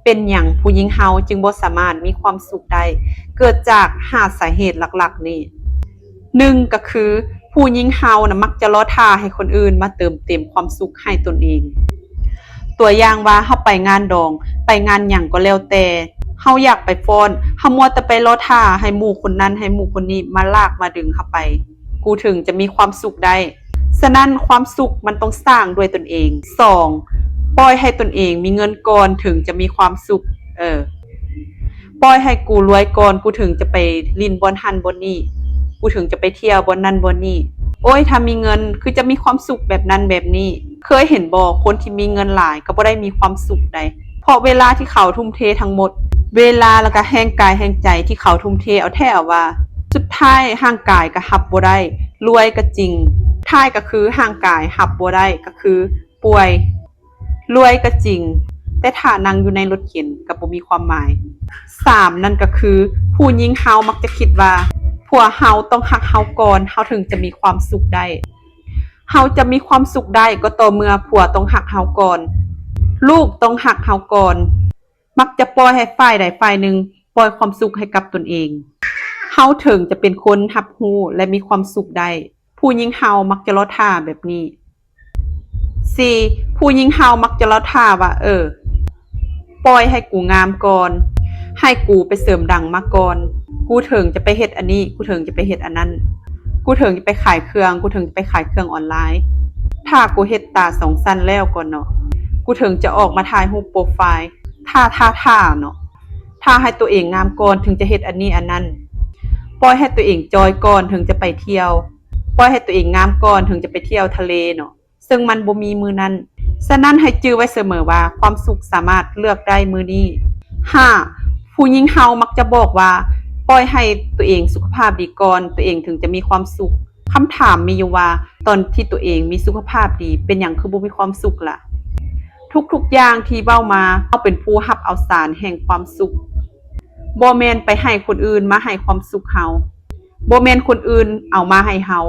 ເປັນຫຍັງຜູ້ຍິງເຮົາຈຶ່ງບໍ່ສາມາດມີຄວາມສຸກໄດ້? ເກີດຈາກຫ້າສາເຫດຫຼັກໆນີ້. ໜຶ່ງ ກໍຄືຜູ້ຍິງເຮົານະມັກຈະລໍຖ້າໃຫ້ຄົນອື່ນມາເຕີມເຕັມຄວາມສຸກໃຫ້ຕົນເອງ. ຕົວຢ່າງວ່າເຮົາໄປງານດອງ, ໄປງານຫຍັງກໍແລ້ວແຕ່, ເຮົາຢາກໄປຟ້ອນ, ເຮົາມັວແຕ່ໄປລໍຖ້າໃຫ້ໝູ່ຄົນນັ້ນໃຫ້ໝູ່ຄົນນີ້ມາລາກມາດຶງເຮົາໄປ, ກູເຖິງຈະມີຄວາມສຸກໄດ້. ສະນັ້ນຄວາມສຸກມັນຕ້ອງສ້າງດ້ວຍຕົນເອງ. ສອງ ປ່ອຍໃຫ້ຕົນເອງມີເງິນກ່ອນເຖິງຈະມີຄວາມສຸກ. ເອີ ປ່ອຍໃຫ້ກູລວຍກ່ອນ, ກູເຖິງຈະໄປຫຼິ້ນບ່ອນຫັ້ນບ່ອນນີ້, ກູເຖິງຈະໄປທ່ຽວບ່ອນນັ້ນບ່ອນນີ້. ໂອ້ຍ ຖ້າມີເງິນຄືຈະມີຄວາມສຸກແບບນັ້ນແບບນີ້. ເຄີຍເຫັນບໍ່? ຄົນທີ່ມີເງິນຫຼາຍກໍບໍ່ໄດ້ມີຄວາມສຸກໃດ, ເພາະເວລາທີ່ເຂົາທຸ່ມເທທັງໝົດ, ເວລາ ແລ້ວກໍແຮງກາຍແຮງໃຈທີ່ເຂົາທຸ່ມເທເອົາແທ້ເອົາວ່າ, ສຸດທ້າຍຮ່າງກາຍກໍຮັບບໍ່ໄດ້. ລວຍກໍຈິງ, ທ້າຍກໍຄືຮ່າງກາຍຮັບບໍ່ໄດ້, ກໍຄືປ່ວຍ. ລວຍກໍຈິງ, ແຕ່ຖ້ານັ່ງຢູ່ໃນລົດເຂັນກໍບໍ່ມີຄວາມໝາຍ. ສາມ ນັ້ນກໍຄື ຜູ້ຍິງເຮົາມັກຈະຄິດວ່າ ຜົວເຮົາຕ້ອງຮັກເຮົາກ່ອນ, ເຮົາເຖິງຈະມີຄວາມສຸກໄດ້. ເຮົາຈະມີຄວາມສຸກໄດ້ກໍຕໍ່ເມື່ອຜົວຕ້ອງຮັກເຮົາກ່ອນ, ລູກຕ້ອງຮັກເຮົາກ່ອນ. ມັກຈະປ່ອຍໃຫ້ຝ່າຍໃດຝ່າຍໜຶ່ງປ່ອຍຄວາມສຸກໃຫ້ກັບຕົນເອງ, ເຮົາເຖິງຈະເປັນຄົນຮັບຮູ້ ແລະ ມີຄວາມສຸກໄດ້. ຜູ້ຍິງເຮົາມັກຈະລໍຖ້າແບບນີ້. ສີ່ ຜູ້ຍິງເຮົາມັກຈະລໍຖ້າວ່າ, ເອີ, ປ່ອຍໃຫ້ກູງາມກ່ອນ, ໃຫ້ກູໄປເສີມດັງມາກ່ອນ, ກູເຖິງຈະໄປເຮັດອັນນີ້, ກູເຖິງຈະໄປເຮັດອັນນັ້ນ, ກູເຖິງຈະໄປຂາຍເຄື່ອງ, ກູເຖິງຈະໄປຂາຍເຄື່ອງອອນລາຍ. ຖ້າກູເຮັດຕາສອງຊັ້ນແລ້ວກ່ອນເນາະ, ກູເຖິງຈະອອກມາຖ່າຍຮູບໂປຣໄຟ. ຖ້າ, ຖ້າ, ຖ້າເນາະ, ຖ້າໃຫ້ຕົວເອງງາມກ່ອນເຖິງຈະເຮັດອັນນີ້ອັນນັ້ນ. ປ່ອຍໃຫ້ຕົວເອງຈ່ອຍກ່ອນເຖິງຈະໄປທ່ຽວ. ປ່ອຍໃຫ້ຕົວເອງງາມກ່ອນເຖິງຈະໄປທ່ຽວທະເລເນາະ, ເຊິ່ງມັນບໍ່ມີມື້ນັ້ນ. ສະນັ້ນໃຫ້ຈື່ໄວ້ສະເໝີວ່າຄວາມສຸກສາມາດເລືອກໄດ້ມື້ນີ້. ຫ້າ ຜູ້ຍິງເຮົາມັກຈະບອກວ່າ ປ່ອຍໃຫ້ຕົວເອງສຸຂະພາບດີກ່ອນ, ຕົວເອງເຖິງຈະມີຄວາມສຸກ. ຄຳຖາມມີຢູ່ວ່າ ຕອນທີ່ຕົວເອງມີສຸຂະພາບດີ ເປັນຫຍັງຄືບໍ່ມີຄວາມສຸກລະ? ທຸກໆຢ່າງທີ່ເວົ້າມາ ເຮົາເປັນຜູ້ຮັບເອົາສານແຫ່ງຄວາມສຸກ, ບໍ່ແມ່ນໄປໃຫ້ຄົນອື່ນມາໃຫ້ຄວາມສຸກເຮົາ, ບໍ່ແມ່ນຄົນອື່ນເອົາມາໃຫ້ເຮົາ.